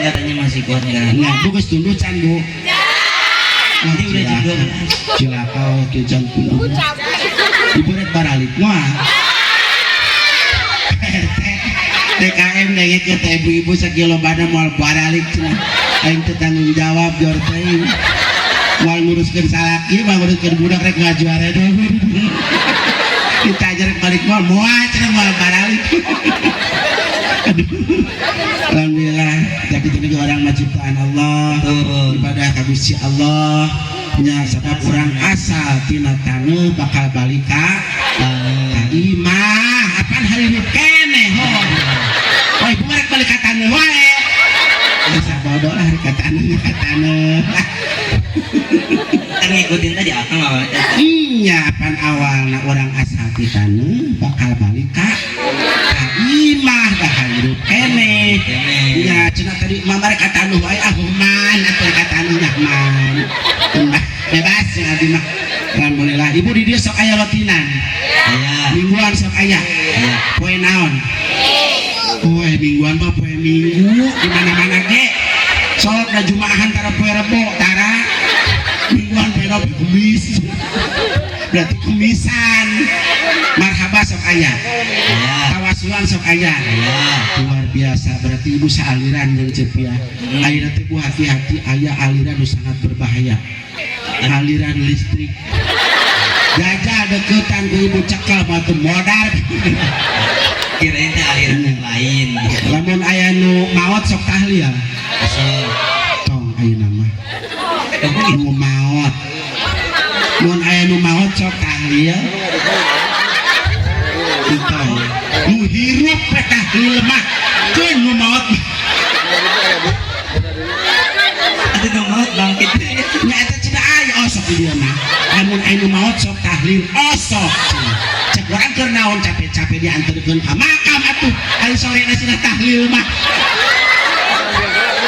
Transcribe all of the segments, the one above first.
Katanya masih kuat nggak? Nah, Bu geus tunduh can, Bu? Nanti udah jam 12. Cilaka we jam tunduh. Ibu rek baralik mah. TKM dengekeun teh ibu-ibu sakieu lobana moal baralik cenah. Aing teu tanggung jawab jor teh. Moal nguruskeun salaki, moal nguruskeun budak rek ngajuara deui. Kita aja rek balik moal moal cenah moal baralik. Aduh. Alhamdulillah, jadi tadi orang mah ciptaan Allah. Betul. Ibadah ka Gusti Allah nya sabab urang asal tina taneuh bakal balik ka imah apan hirup keneh ho. Oh, ibu rek balik ka taneuh wae. Geus bodoh lah rek ka taneuh ka taneuh. Kan ngikutin tadi akang awal. Iya, apan awalna urang asal ti taneuh bakal balik ka imah dah hirup keneh. Keneh. Ya, cenah tadi mama rek ka taneuh wae ah man atuh ka taneuh nya man. Bebas ya abdi mah. Alhamdulillah. Ibu di dieu sok aya rotinan. Aya. Mingguan sok aya. Aya. Poe naon? Poe mingguan mah poe Minggu di mana-mana ge. Sok da jumaahan tara poe Rebo tara. Mingguan poe Rebo Kemis. Berarti kemisan. Marhaba sok aya. Aya. Tawasulan sok aya. Aya. Luar biasa, berarti ibu saaliran jeung Cep ya. Ayeuna teh Bu hati-hati aya aliran nu sangat berbahaya. Aliran listrik. Jajah deketan ku ibu cekel batu modar. Kirain teh aliran yang lain. Lamun aya nu maot sok tahlil. Sok. Tong ayeuna mah. Kamu gitu. Nu maot. Mun aya nu maot sok tahlil. Entong. Nu hirup we tahlil mah. Keun nu maot mah. Atuh nu maot bangkit. Nya eta cenah aya osok di dieu mah. Lamun aya nu maot sok tahlil osok cenah. Cek urang keur naon capek-capek dianterkeun ka makam atuh. Ari sorena cenah tahlil mah.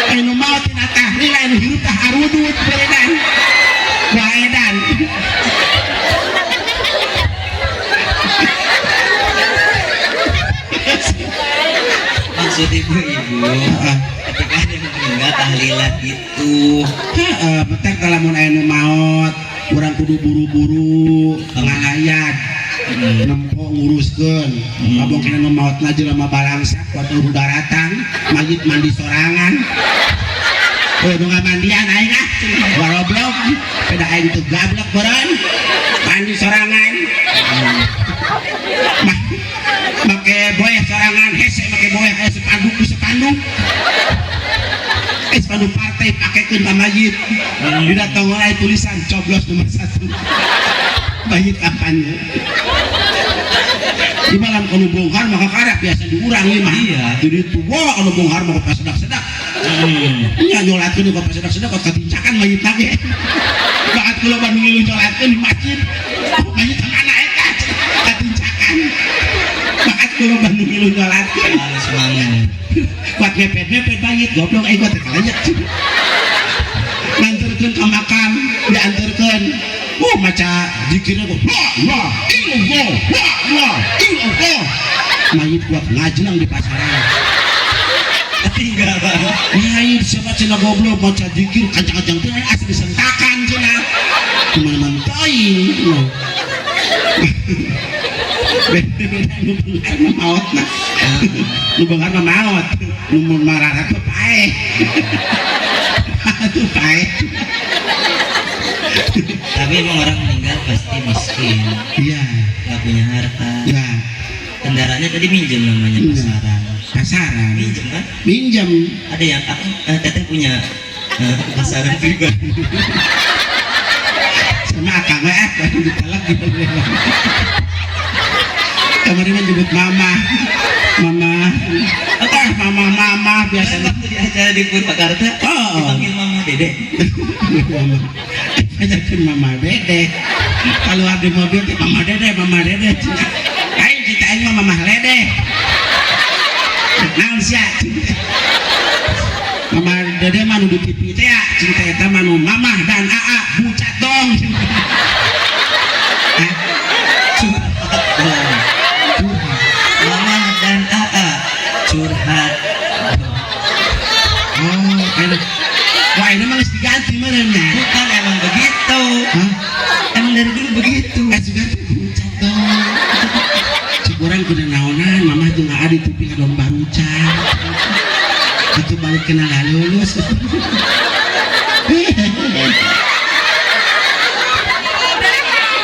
Aya nu maot cenah tahlil, aya nu hirup tah arudut beredan. Waedan. Maksud ibu-ibu Heeh. ketika ada yang meninggal tahlilan gitu. Heeh, betek lamun aya nu maot, urang kudu buru-buru ngalayat. Nempo nguruskeun. Abong kena nu maotna jelema balangsak waktu daratang, mayit mandi sorangan. Oh, nu ngamandian aing ah, waroblok. Peda aing teu gablek beureun. Mandi sorangan. Mah make boeh sorangan, hese make boeh aya spanduk ku spanduk. Spanduk partai pakekeun ka mayit. Dina tongol aya tulisan coblos nomor 1. Mayit kampanye. Di malam kalau bongkar maka karak biasa diurang ieu mah. Iya. Jadi tua kalau bongkar maka pas sedak-sedak. Nya nyolatkeun kok pas sedak-sedak kok katincakan mayit lagi. Bakat kula Bandung ngilu nyolatkeun di masjid. Mayit mana eta katincakan. Bakat kula Bandung ngilu nyolatkeun. Terlalu semangat. Kuat mepet-mepet mayit goblok aing teh kalanya. Nganterkeun ka makam, dianterkeun. Oh, maca zikirna kok la la illallah la la illallah. Mayit kuat ngajleng di pasaran. Ketinggalan. Mayit siapa cenah goblok maca zikir kancang-kancang teh asli disentakan cenah. Kumaha teuing. Beda-beda nu beunghar mah maot nah. Nu beunghar mah maot, nu mararat mah paeh. Atuh paeh. Tapi emang orang meninggal pasti miskin, Iya, nggak punya harta. ya. Kendaraannya tadi minjem namanya Iya. pasaran. Pasaran. Minjem kan? Minjem. Ada yang aku teteh punya pasaran pribadi. Sama akang we ah baru ditalak gitu. Kemarin mah jemput mama. Mama. Ah, mama mama biasanya. Waktu di acara di Purwakarta, Oh. dipanggil Mama Dede. Mama. Ajakin mama Dede. Keluar di mobil teh mama Dede, mama Dede. Aing cita aing mah mama Lede. Naon sia? Mama Dede mah nu di TV teh ya, cinta eta mah nu mamah dan aa bucat dong. Hah? Curhat dong. Mama dan AA curhat. Oh. Aing kudu naonan mama jeung Aa di TV ngadon barucan. Itu balik kena lulus.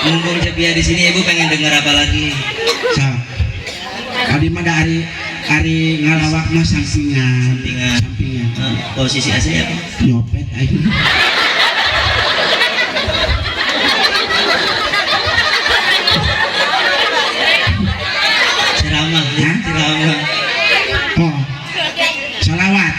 Mumpung Cepia di sini, Ibu pengen dengar apa lagi? So, abdi mah da ari ari ngalawak mah sampingan. Sampingan. Sampingan. Eh, posisi asli apa? Nyopet aing. Ceramah, Hah? ceramah. Oh. Salawat.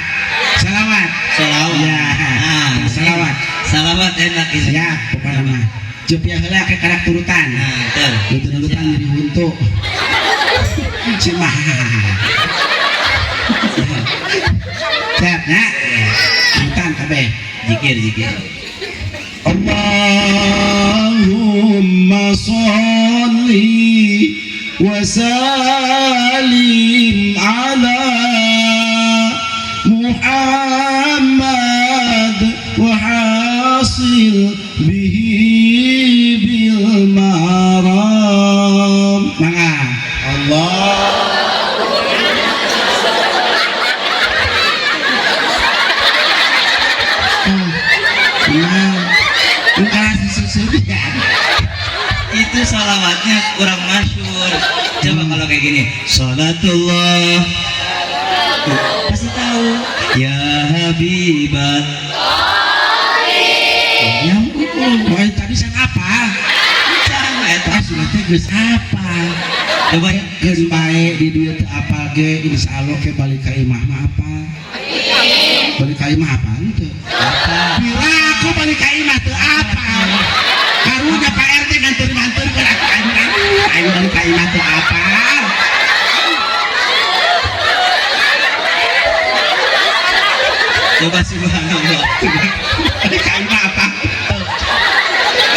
Salawat. Salawat. Ya. Ah, Salawat. Salawat enak ini. Siap pokoknya mah. Cepia heula ke karak turutan. Nah, betul. Turutan nyeri huntu. Si mah. Siap ya. Turutan kabeh. Jikir, jikir. Allahumma sholli wa sallim ala Muhammad wa hasil bihi bil maram. Mangga. Allah. Nah, bukan susu ya. Itu salawatnya kurang masyhur. Coba kalau kayak gini, salatullah. Tuh, pasti tahu. Ya Habibat. Ya ampun, tadi sang apa? Sama eta. Ah, sudah teh geus apa? Coba ya. Geus bae di dieu teu apal ge insyaallah ke balik ka imah mah apa? Balik ka imah apa henteu? Apa? Bila aku balik ka imah teu apa? Karunya Pak RT nganter-nganterkeun aku aing aing balik ka imah teu apa? Coba subhanallah. Balik ka imah apa?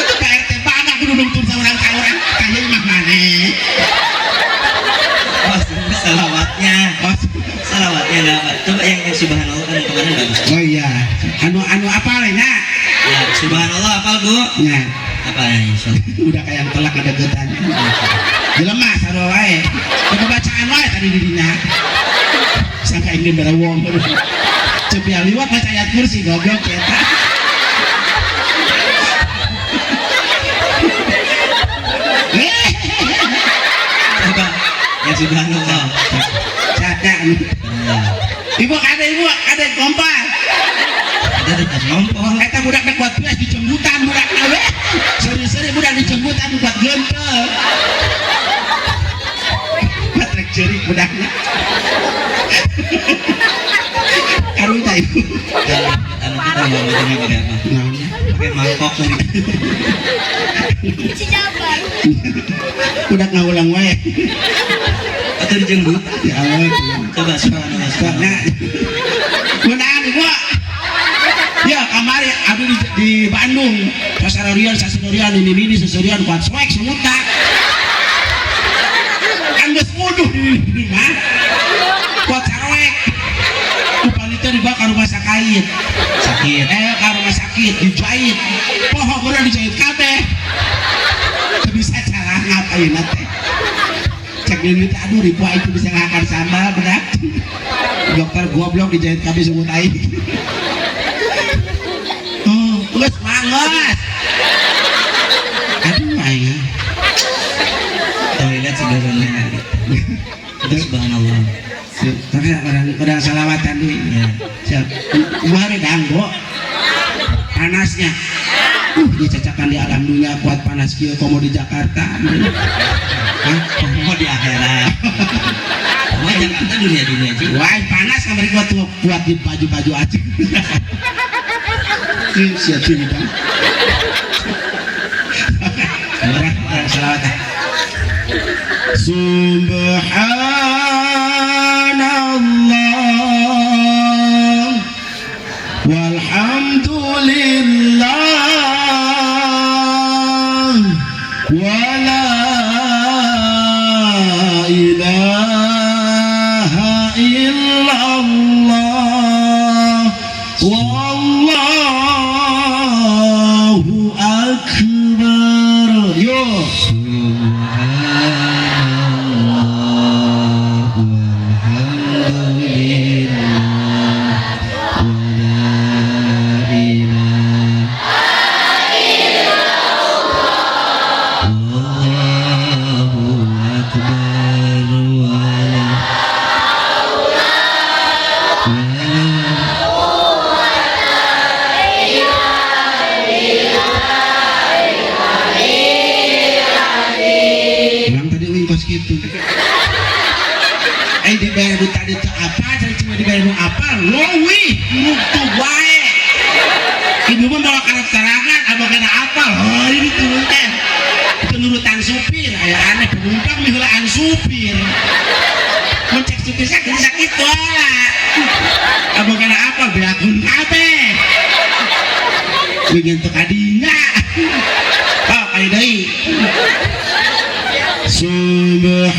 Itu Pak RT bangga kudu nungtun saurang ka urang ka imah maneh. Maksudnya salawatnya. Oh, Salawatnya dapat. Coba yang subhanallah kan kemarin bagus. oh iya, anu anu apa nya? Ya, subhanallah apal, Bu? Nya, Apa ya, insyaallah. udah kayak yang telak ada getan. Jelema sarua wae. Coba bacaan wae tadi di dinya. Sangka ingin berewong. Cepia liwat baca ayat kursi goblok eta. Coba yang subhanallah. Caca. Ibu ada ibu ada kompa. Ada tetap ngompol. Eta budak nek buat pias dijembutan budak awe. Seri-seri budak dijembutan buat gentel. Patrek jerik budaknya. Karunya ibu. Kalau anak kita mau ngomongnya pakai apa? Naonnya? Pakai mangkok tadi. Cijabar. Budak ngaulang wae. Atau dijenggut. Ya Allah. Coba subhanallah. Nah, subhanallah. Gunaan ibu. Ya kamari abdi di Bandung. Sasarorian, sasarorian, ini ini sasarorian kuat swek semuta. Kan geus wuduh di di mah. Kuat saroek. Ku panitia dibawa ka rumah sakit. Sakit. Ka rumah sakit dijahit. Poho urang dijahit kabeh. Teu bisa calangap ayeuna teh. Cek deui teh aduh ribu aing teu bisa ngakan sambal bedak. Dokter goblok dijahit kabeh sungut aing. Oh, geus mangos. Aduh aing. Toilet sederhana. Itu subhanallah. Tapi orang salawatan deui. Ya. Siap. Kumaha danggo. Panasnya. Dia cacakan di alam dunia kuat panas kieu komo di Jakarta. Hah? Komo di akhirat. Komo Jakarta dunia-dunia juga. Wah, panas kamari kuat tuh kuat di baju-baju aja. Siap sini bang. Orang salawat. Subhanallah walhamdulillah wala ilaha illallah wallahu akbar. Yo. Subhanallah we dibere nu apal leuwih nutug wae. Ibu mah bawa karep tarangan abang kena apal. Oh ini turun teh. Itu nurutan supir, aya aneh penumpang miheulaan supir. Mun cek supir sakit sakit lah. Abang kena apal beakun kabeh. Wingin teu kadinya. Oh, kali deui. Subhanallah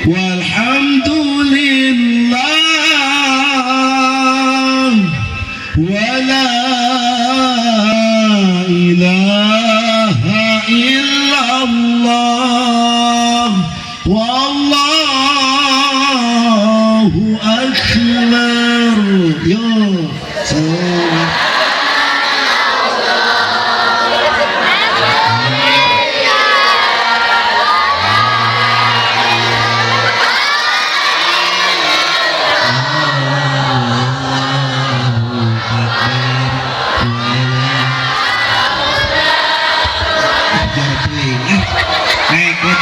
walhamdulillah wala ilaha illallah wallahu akbar. Yo,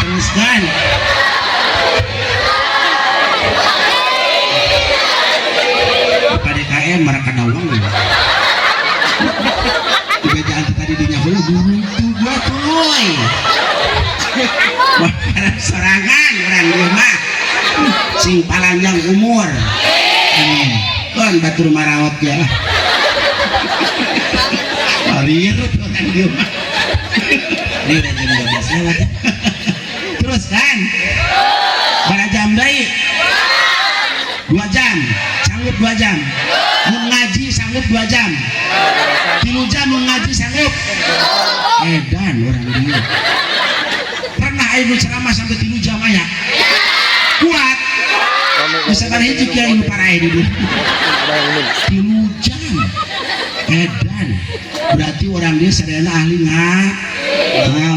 teruskan. Bapak DKM mereka dawang ya. Dibejaan tadi di nyaho guru itu gua tuh. Makanan sorangan orang ieu mah. Sing palanjang umur. Amin. Kan batur maraot ya lah. Harirut orang ieu mah. Ini udah jam 12 lewat ya. Terus kan? Berapa jam deui? 2 jam. Sanggup 2 jam. Mun ngaji sanggup 2 jam. 3 jam mun ngaji sanggup. Edan orang dia. Pernah aya nu ceramah sampai 3 jam aya. Kuat. Bisa kan hiji kiai nu parae di dieu. 3 jam. Edan. Berarti orang dia sadayana ahli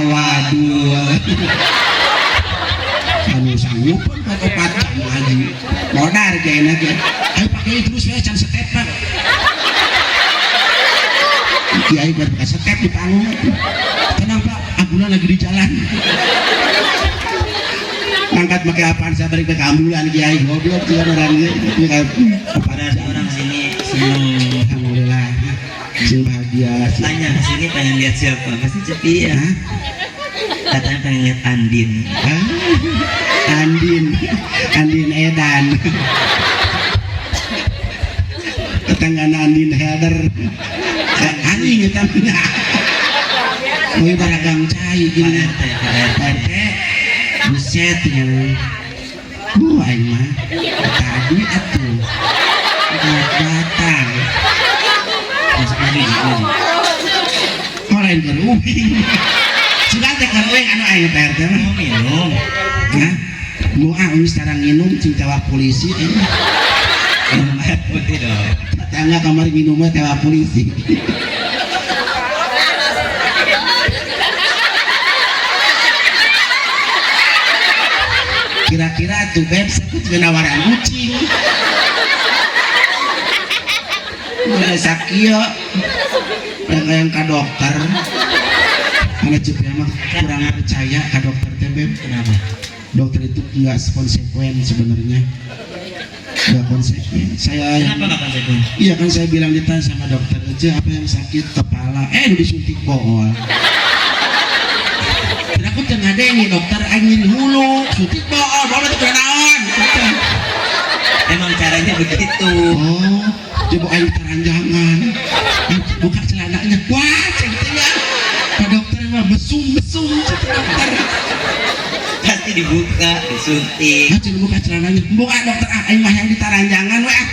waduh. Anu sanggup pun 4 jam ngaji. Modar kayaknya ge. Ayo pakai terus we can step Pak. Kiai buat pakai step di panggung. Tenang Pak, ambulan lagi di jalan. Angkat pakai apaan saya balik ke ambulan kiai goblok sih orang ieu. Ada orang sini seneng. Alhamdulillah. Sing bahagia. Tanya ke sini pengen lihat siapa? Pasti Cepi ya. Hah? Katanya pengen lihat Andin. Hah? Andin, Andin Edan. Tetangga Andin Helder. Anjing eta mah. Moe baragang cai gini. Pak RT, Pak RT. Pak RT. Buset ya. Bu aing mah. Tadi atuh. Datang. Masuk lagi, masuk lagi. Oh lain keur uing. Sudah teh keur uing anu aing Pak RT mah. Mau minum. Hah? Mau ah geus tarang nginum cing tewa polisi eh. Minum air putih dong. Tetangga kamar minum mah tewa polisi. Kira-kira tuh beb sakit juga nawaran kucing. Udah sakio, yang ke dokter. Karena Cepi mah kurang percaya ke dokter teh beb. Kenapa? Dokter itu nggak konsekuen sebenarnya. Nggak konsekuen. Saya Kenapa nggak konsekuen? Iya kan saya bilang ditanya sama dokter aja apa yang sakit kepala. Udah disuntik bohong. Dan aku tengah dengi dokter angin hulu suntik bohong, bohong itu kenaon. Emang caranya begitu. Oh, coba aing taranjangan. Buka celananya. Wah, centengnya. Pak dokter mah mesum-mesum cek dokter. Pasti dibuka, disuntik. Ah, cek buka celananya. Buka dokter ah aing mah yang ditaranjangan we ah.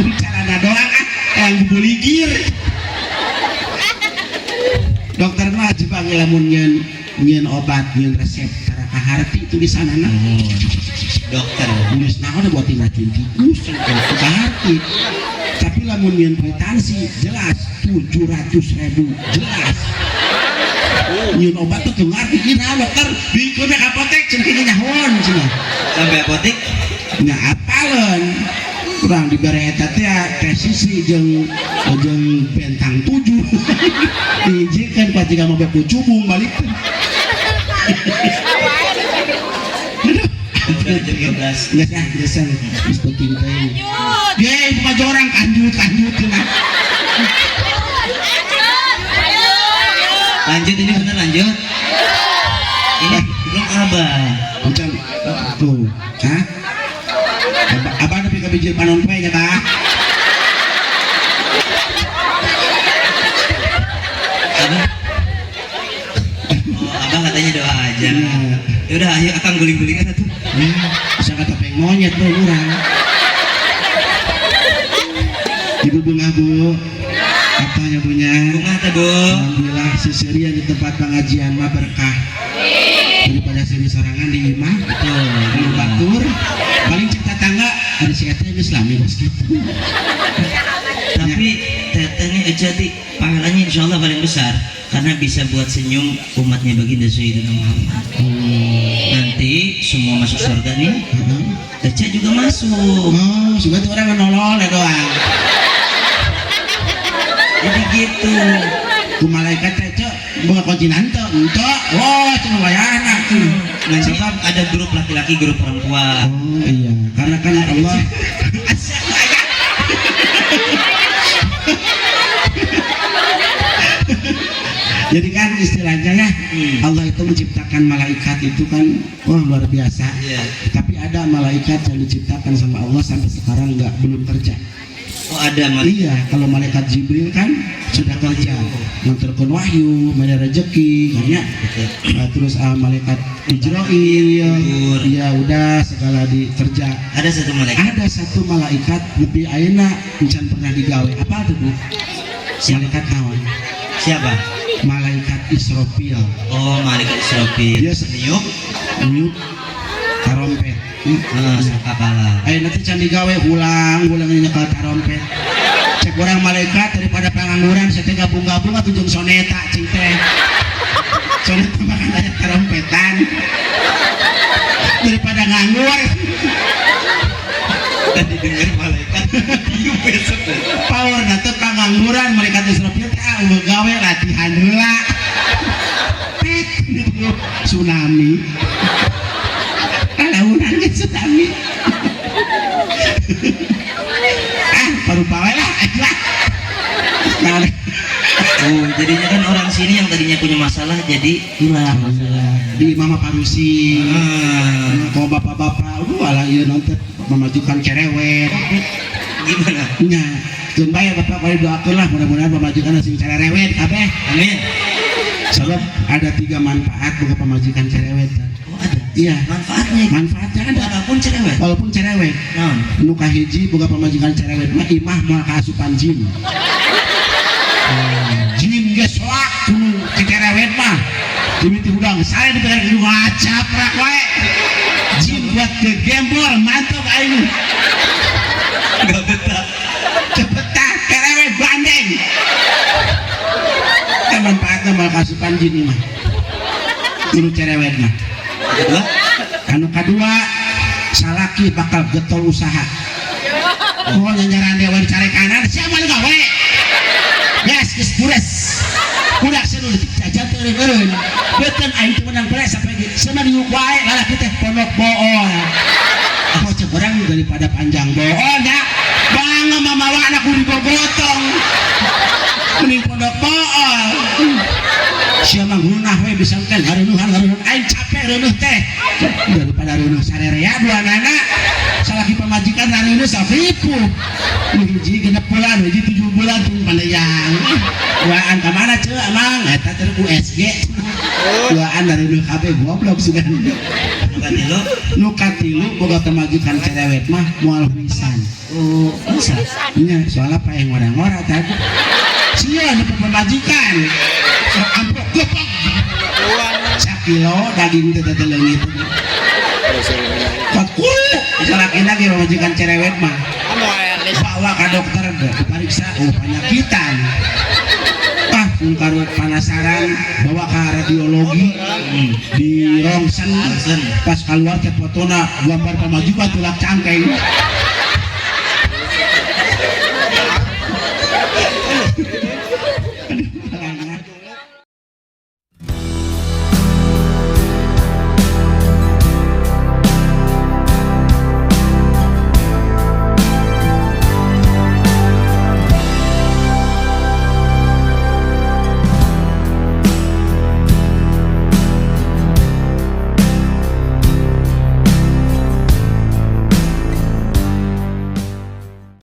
Buka celana doang ah, yang bubuligir. Dokter mah dipanggil lamun nyeun obat, nyeun resep tara kaharti tulisanana. Oh, dokter. Nulis naon buat racun tikus, kaharti. Tapi lamun nyeun kwitansi jelas 700.000 jelas. Nyeun obat tuh ngarti ieu naon dokter, bikeun we ka apotek cenah kieu nyahoan cenah. Sampai apotek? Nya apaleun. Kurang dibere eta teh teh sisi jeung bentang 7. Diijikeun pasti ka mobil kucubung balik. Udah jam 12. Geus ah, geus ah. Geus penting teh. Ye, buka jorang kanjut kanjut cenah. Lanjut ini bener lanjut. Ini belum abah. Macam tuh, hah? Abah, abah nepi ka bijil panon poe nya, Bah. Abah. Oh, abah katanya doa aja. Iya. Ya udah ayo akang guling-gulingan atuh. Bisa kata topeng monyet tuh urang. Ibu bunga Bu. Apa ya punya? Bunga teh, Bu. Alhamdulillah seserian di tempat pengajian mah berkah. Daripada seri sorangan di imah. Betul. Di batur paling cek tetangga ada si eta geus lami bos gitu. Tapi teteh nih Ejati pahalanya insya Allah paling besar karena bisa buat senyum umatnya baginda Sayyidina Muhammad. Nanti semua masuk surga nih, Heeh. Eca juga masuk. Oh, suka tuh orang nolol ya doang. Jadi gitu. Ku malaikat teh cek boga kunci nanto, ento. Wah, cenah wayahna. Nanti ada grup laki-laki, grup perempuan. Oh iya, karena kan Allah Jadi kan istilahnya ya, Allah itu menciptakan malaikat itu kan wah luar biasa. Iya. Tapi ada malaikat yang diciptakan sama Allah sampai sekarang nggak belum kerja. Oh ada malaikat. Iya, kalau malaikat Jibril kan sudah kerja, nganterkeun wahyu, mere rezeki, kan ya. Nah, terus malaikat Ijroil, ya udah segala dikerja. Ada satu malaikat. Ada satu malaikat lebih ayeuna encan pernah digawe. Apa tuh, Bu? Siapa? Malaikat naon? Siapa? Malaikat Israfil. Oh, malaikat Israfil. Dia niup, niup tarompet. Sangkakala. Ayeuna teh can digawe ulang-ulang nyekel tarompet. Cek orang malaikat daripada pangangguran saya teh gabung-gabung atuh jeung soneta cing teh. Soneta mah kan aya tarompetan. Daripada nganggur. Tadi denger malaikat tiup besok. Power na teh pangangguran malaikat Israfil teh ah eueuh gawe latihan heula. Pit tsunami. Kalaunan ge tsunami. Ah, paru pawe lah, lah. Nah, Oh, jadinya kan orang sini yang tadinya punya masalah jadi hilang masalah. Di Mama Parusi. Kalau bapak-bapak, alah ieu nonton memajukan cerewet. Gimana? Nya, keun bae bapak kalau doakeun lah mudah-mudahan pamajikan sing cerewet kabeh. Amin. Sebab ada 3 manfaat boga pamajikan cerewet. Oh, ada. Iya. Manfaatnya. Manfaatnya ada. Walaupun cerewet. Walaupun cerewet. Naon? Nu kahiji boga pamajikan cerewet mah imah moal kaasupan jin. Jin geus soak kudu cerewet mah. Dimiti hudang sare dipegang kudu ngacaprak wae. Jin buat gegembol mantap aing. Enggak betah. Cepetah cerewet bandeng. Eta manfaatna moal kaasupan jin imah. Kudu cerewet mah. Kedua? Anu kadua salaki bakal getol usaha. Oh nyanyaran dewa dicarekanan siapa nu gawe? Gas geus bures. Budak seuneu jajan teu eureun-eureun. Beuteung aing teu meunang beres sampai di cenah diuk wae lalaki teh pondok bool. Oh cek urang daripada panjang bool nya. Bangga mamawana kudu dibogotong. Mending pondok bool. Sia mah ngeunah we bisa teh gareunuhan gareunuhan aing capek reunuh teh. Daripada reunuh sarerea duanana salaki pamajikan reunuh sakipu. Nu hiji 6 bulan, hiji 7 bulan tung pandayang. Duaan ka mana ceu amang? Eta teh USG. Duaan reunuh kabeh goblok sugan. Nu katilu? Nu katilu boga pamajikan cerewet mah moal huisan. Oh, bisa. Nya, soalnya paeh ngora-ngora tadi. Sia nu pamajikan. Sok amplop gepok. Sakilo daging teh teh leungit. Kot kulu salakina ge pamajikan cerewet mah. Bawa ka dokter diperiksa, oh penyakitan. Ah, mungkar penasaran bawa ke radiologi di rongsen. Pas keluar teh fotona gambar pamajikan tulak cangkeng.